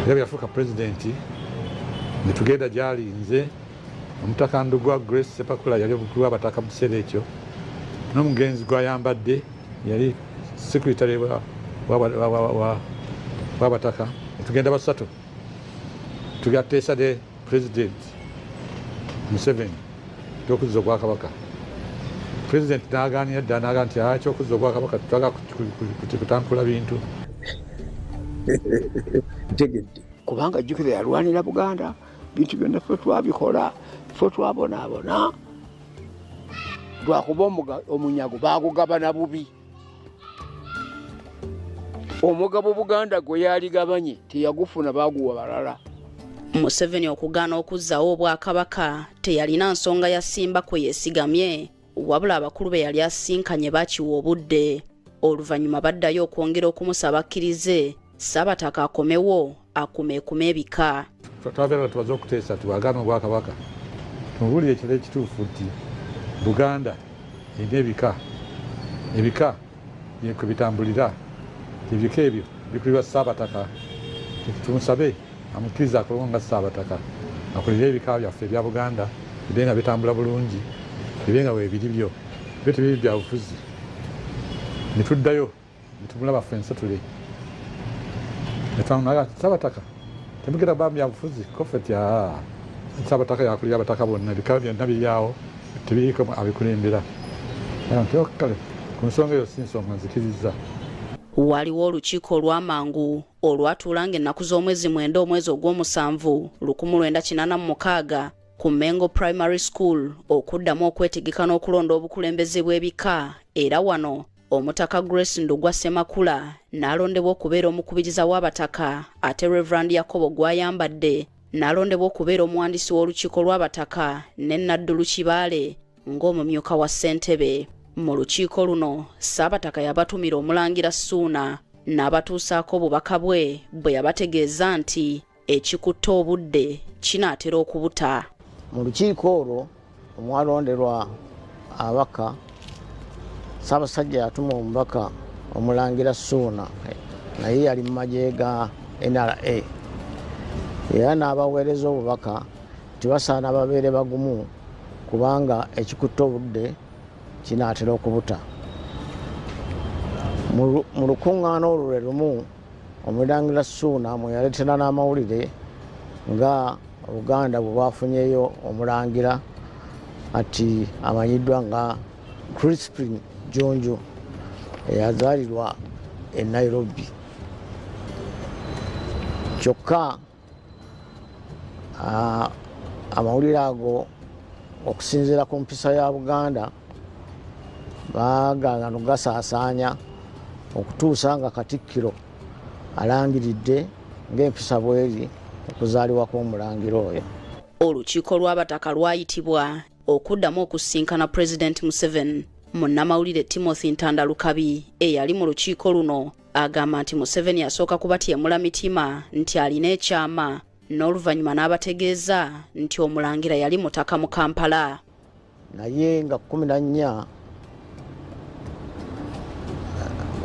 Era bwe yafuuka pulezidenti ne tugenda gyali, nze, Omutaka Ndugwa Grace Sepakula yali omukulu w'abataka mu kiseera ekyo, n'omugenzi Gwayambadde yali secretary w'abataka. Netugenda basatu tugateesa ne President Museveni ekyokuzza obwakabaka. President n'agaanira ddala, n'agaa nti ekyokuzza obwakabaka tetwagala kutankula bintu. Ntegedde. Kubanga jjukira yalwanira Buganda, bintu byonna ffe twabikola, ffe twabonaabona lwakuba omunyago baagugabana bubi. Omugabo Buganda gwe yaligabanye teyagufuna, baguwa balala. Museveni okugaana okuzzaawo obwakabaka teyalina nsonga ya ssimba kwe yeesigamye, wabula abakulu be yali asisinkanye bakiwa obudde. Oluvannyuma baddayo okwongera okumusaba akkirize Ssabataka akomewo akumeekume ebika. Twabeera tubaze okuteesa tubagaana obwakabaka, tumubuulire ekiro ekituufu nti Buganda erina ebika, ebika kwe bitambulira, ebika ebyo bikulirwa Ssaabataka. Tumusabe amukkirize akolewo nga Ssaabataka, akulire ebika byaffe ebya Buganda bibe nga bitambula bulungi, bibe nga weebiri byo byo tebiri bya bufuzi. Ne tuddayo ne tumulaba ffe ensatule, ne twamunaga nti Ssaabataka temugenda kuba bya bufuzi ko ffe ti Ssaabataka yakulira abataka bonna, ebika byonna biri awo tebiriiko abikulembera. Nti kale ku nsonga eyo si nsonga nzikirizza. Waliwo olukiiko olw'amangu olwatuula ng'ennaku z'omwezi 9 omwezi ogw'omusanvu 1986 ku Mengo Primary School okuddamu okwetegeka n'okulonda obukulembeze bw'ebika, era wano Omutaka Grace Ndugwa Ssemakula n'alondebwa okubeera omukubiriza w'abataka, ate Reverand Yakobo Gwayambadde n'alondebwa okubeera omuwandiisi w'olukiiko lw'abataka ne Naddulu Kibaale ng'omumyuka wa ssentebe. Mu lukiiko luno Ssaabataka yabatumira Omulangira Ssuuna n'abatuusaako obubaka bwe bwe yabategeeza nti ekikutte obudde kinaatera okubuta. Mu lukiiko olwo omwalonderwa ababaka, Ssaabasajja yatuma omubaka Omulangira Ssuuna, naye yali mu magye ga NRA, era n'abaweereza obubaka nti basaana babeere bagumu kubanga ekikutte obudde kinaatera okubuta. Mu lukuŋŋaana olwo lwe lumu Omulangira Ssuuna mwe yaleetera n'amawulire nga Obuganda bwe bwafunyeyo omulangira ati amanyiddwa nga Crispin Jjunju eyazaalirwa e Nairobi. Kyokka amawulire ago okusinziira ku mpisa ya Buganda baagaana nogasaasaanya okutuusa nga Katikkiro alangiridde ng'empisa bweri okuzaalibwa kw'omulangira oyo. Olukiiko lw'abataka lwayitibwa okuddamu okusisinkana Pulezidenti Museveni. Munnamawulire Timothy Ntanda Lukabi eyali mu lukiiko luno agamba nti Museveni asooka kubatyemula mitima nti alina ekyama, n'oluvannyuma n'abategeeza nti omulangira yali mutaka mu Kampala. Naye nga 14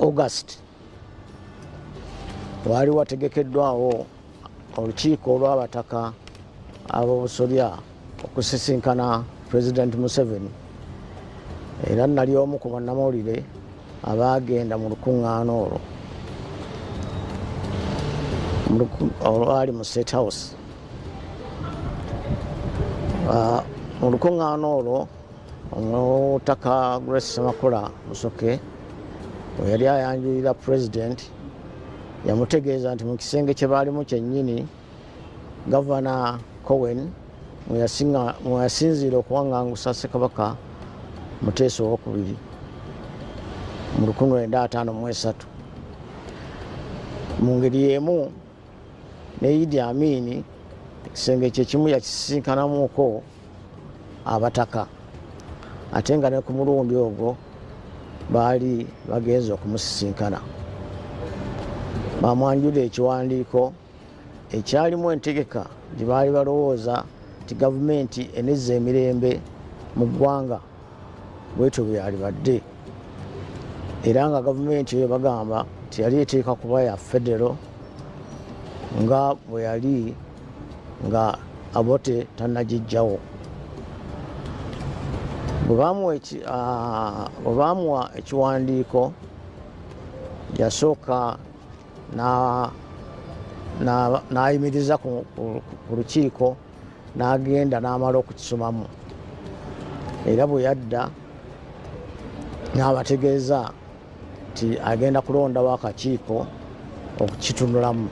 August waali wategekeddwawo olukiiko olw'abataka ab'obusolya okusisinkana President Museveni, era nali omu ku bannamawulire abaagenda mu lukuŋŋaana olwo olwali mu State House. Mu lukuŋŋaana olwo Omutaka Grace Ssemakula Musoke bwe yali ayanjulira President, yamutegeeza nti mu kisenge kye baalimu kyennyini Gavana Cowen mwe yasinziira okuwaŋŋangusa Ssekabaka Muteesa owokubiri mu 1953. Mu ngeri y'emu ne Idi Amin ekisenge kye kimu yakisisinkanamuko abataka, ate nga ne ku mulundi ogwo baali bagenze okumusisinkana. Bamwanjula ekiwandiiko ekyalimu entegeka gye baali balowooza nti gavumenti enezza emirembe mu ggwanga bwetyo bwe yalibadde, era nga gavumenti eyo bagamba nti yali eteeka kuba ya federo. Nga bwe yali nga Obote tannagijjawo. Bwe bamuwa ekiwandiiko, yasooka n'ayimiriza ku lukiiko, n'agenda n'amala okukisomamu, era bwe yadda n'abategeeza nti agenda kulondawo akakiiko okukitunulamu.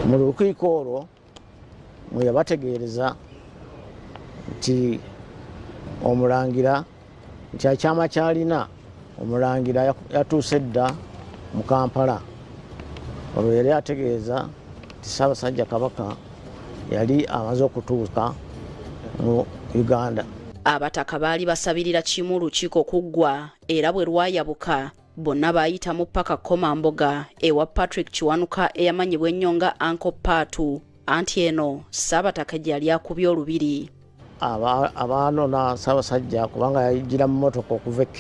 Mu lukiiko olwo mwe yabategeereza nti omulangira, nti ekyama kyalina omulangira yatuuse dda mu Kampala. Olwo yali ategeeza nti Ssaabasajja Kabaka yali amaze okutuuka mu Uganda. Abataka baali basabirira kimu lukiiko kuggwa, era bwe lwayabuka bonna baayitamu paka Komamboga ewa Patrick Kiwanuka eyamanyibwa ennyo nga Uncle Paatu, anti eno Ssaabataka gye yali akubye olubiri. Abaanona Ssaabasajja, kubanga yajjira mu motoka okuva e